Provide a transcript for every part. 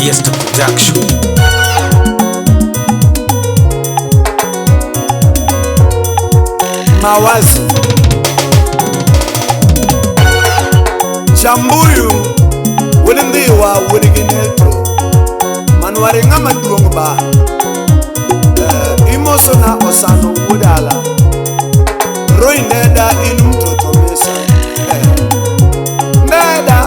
Fiesta Production. Mawazo Jambuyu wuod Ndhiwa wuod Gineto Manware ng'ama duong' ba imosona Osano wuod Ala Roy Ndeda in mtoto mesa Ndeda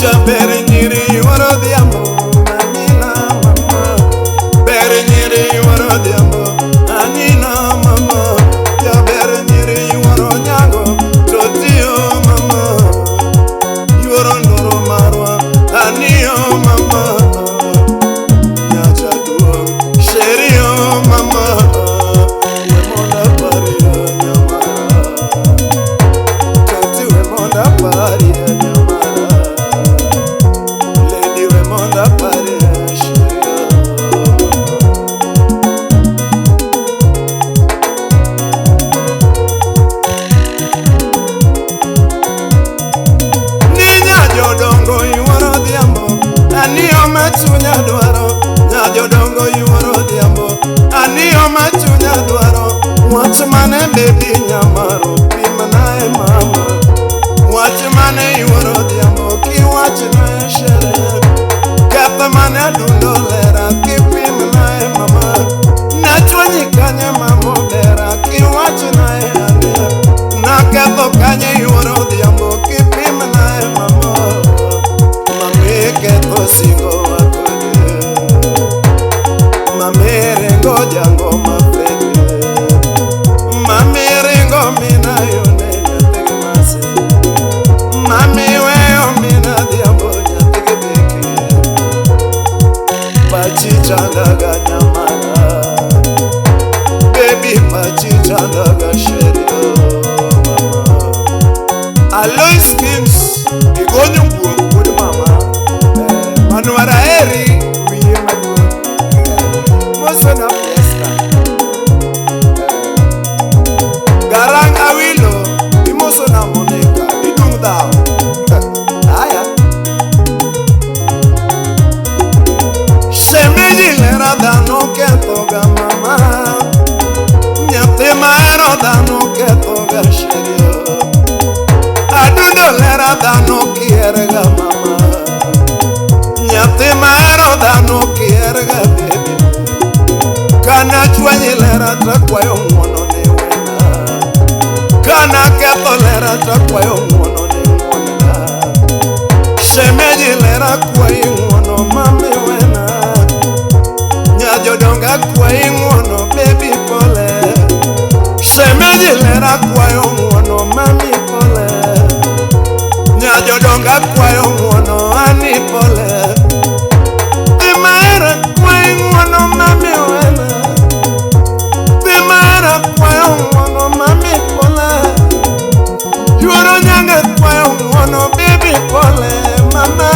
Jaber nyiri yuoro odhiambo anina mama Ber nyiri yuoro odhiambo anina mama Jaber nyiri yuoro nyango to tiyo mama Yuoro ndoro marwa aniyo mama Nyacha duong' sherio mama We mondo aparie nyamara Toti we mondo aparie nyamara Lady we mondo aparie sherio mama Ni nyajodongo yuoro odhiambo aniyo ma chunya dwaro nyajodongo yuoro odhiambo aniyo ma chunya dwaro wach mane bebi nyamaro pimnae mama wach mane yuoro odhiambo kiwachnae shere ketho mane adundo lera kipimnae mama nachwanyi kanye mamobera kiwachnae ane naketho kanye yuoro odhiambo kipimnae mama mami ketho singo wakode mami ringo jango mafredi mami ringo mina yone nyathigi mase mami weyo mina dhiambo nyathigi beke pachi chandaga nyamara baby pachi chandaga sherio mama Alois Kings igonyo guok wuod mama Manuara eri wiye maduong' mosona fiesta Garang Awilo imosona Monica idung' dhaw aya Shemeji lera dhano kethoga mama Nyathi mahero dhano kethoga sherio Adundo lera dhano kierga mama Nyathi mahero dhano kierga bebe Kana chwanyi lera takwayo ng'uono ne wena Kana ketho lera takwayo ng'uono ne ng'uonona Shemeji lera kwayi ng'uono mami wena Nyajodongo akwayi ng'uono baby pole Shemeji lera kwayo ng'uono mami pole Nyajodongo akwayo ng'uono ani pole Dhi mahero akwayi ng'uono mami wena Dhi mahero akwayo ng'uono mami pole Yuoro nyanga akwayo ng'uono baby pole mama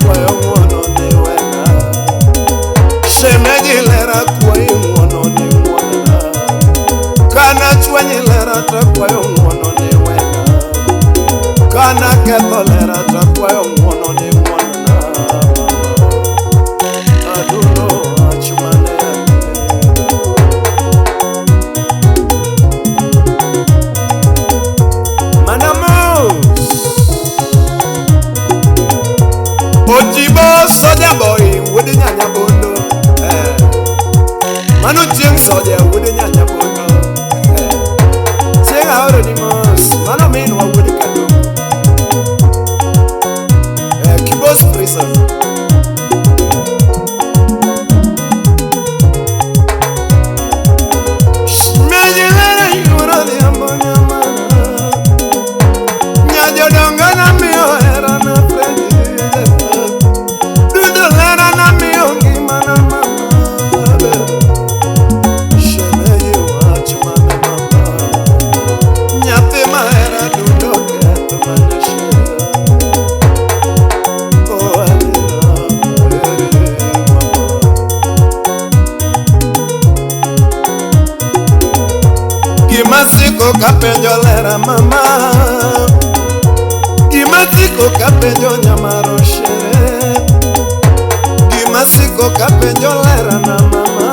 Kwayo ng'uono ne wena Shemeji lera kwayi ng'uono ne ng'uonona Kana chwanyi lera takwayo ng'uono ne wena Kana ketho lera takwayo ng'uono ne ng'uonona Adundo wach mane aneno Mana mos Ojibo soja boy wuod nyanya bondo Mano chieng' soja wuod nyanya bondo Chieng' aoro ni mos mano minwa wuod Kadongo kapenjo lera mama, gima siko kapenjo nyamaro shere, gima siko kapenjo lera na mama,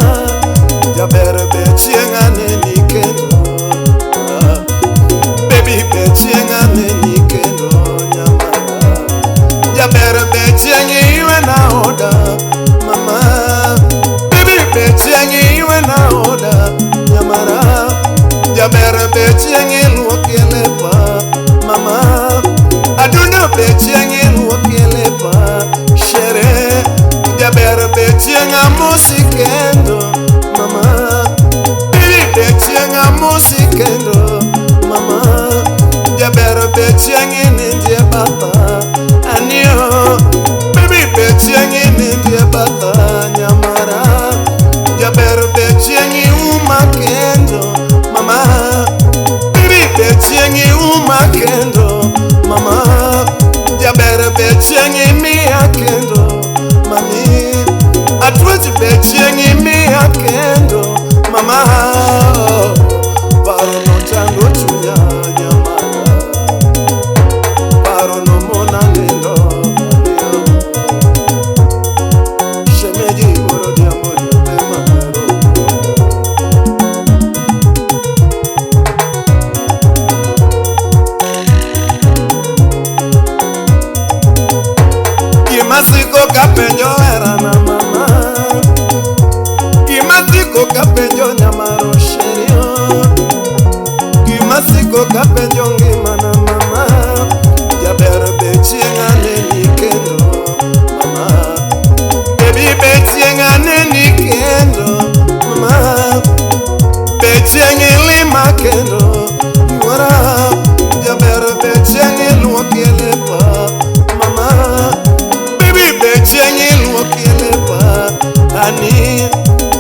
jaber be chieng' aneni kendo, baby be chieng' aneni kendo nyamara, jaber be chieng' iwe na oda mama, baby be chieng' iwe na oda nyamara, jaber be chieng' iluokie lepa mama, adundo be chieng' iluokie lepa shere, jaber be chieng' amosi kendo mama, baby be chieng' amosi kendo mama, jaber be chieng' inindie batha anio, baby be chieng' inindie batha nyamara, jaber be chieng' iuma kendo mama, baby be chieng' iuma kendo mama, jaber be chieng' imiya kendo mami, atwech be chieng' imiya kendo mama, paro no chando chunya nyamara, paro no mona nindo anio, shemeji wuoro diambo nyathi mahero. Gima siko kapenjo herana mama, gima siko kapenjo nyamaro sherio, gima siko kapenjo ngimana mama, jaber be chieng' aneni kendo mama, baby be chieng' aneni kendo mama, be chieng' ilima kendo yuora, jaber be chieng' iluokie lepa mama, baby be chieng' iluokie lepa ani,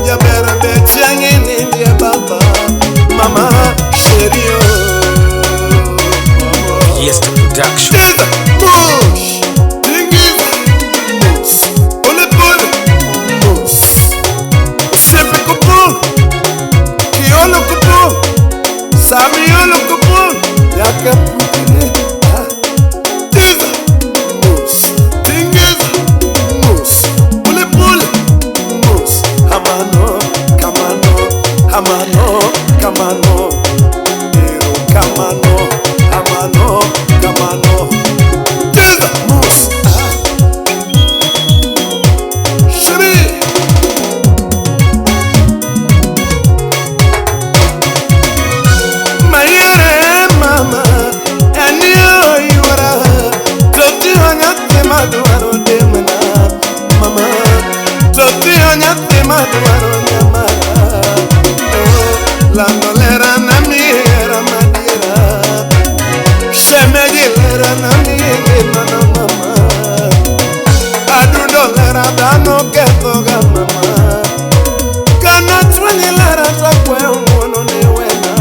jaber be chieng' inindie batha mama sherio. Fiesta Production. Cheza push, tingiza push, pole pole push, usepe kupu, kiolo kupu, samiolo kupu, yaka putile. Cheza push, tingiza push, pole pole push, hamano kamano, hamano kamano, ero kamano, hamano kamano. Cheza push, shimmy. Mayere mama, anio yuara, toti nyathi madwaro demna, mama, toti nyathi madwaro nyamara, oh, lando lera na miera madiera, shemeji lera na mienge mana mama, adundo lera dhano kethoga mama, kana chwenyi lera takwayo ng'uono ne wena.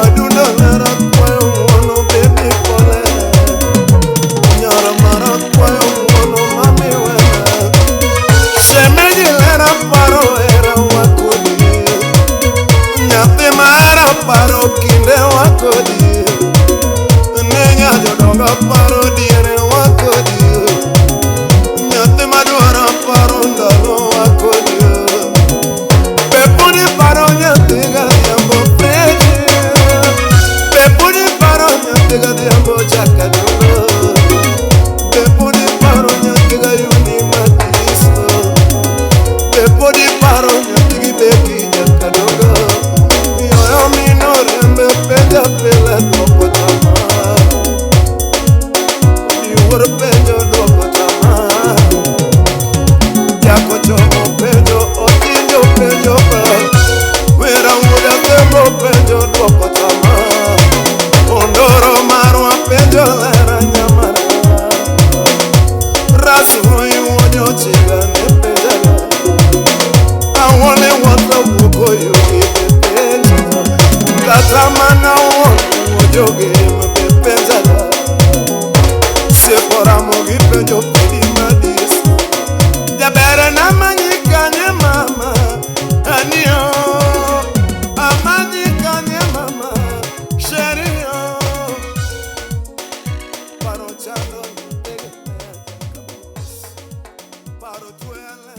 Adundo lera kwayo ng'uono baby pole, nyara mara kwayo ng'uono mami wena, shemeji lera paro hera wakodi, nyathi mara paro kinde wakodi, ne nya jodongo paro diere wakodi, nyathi madwaro paro ndalo. Dwaro tweya.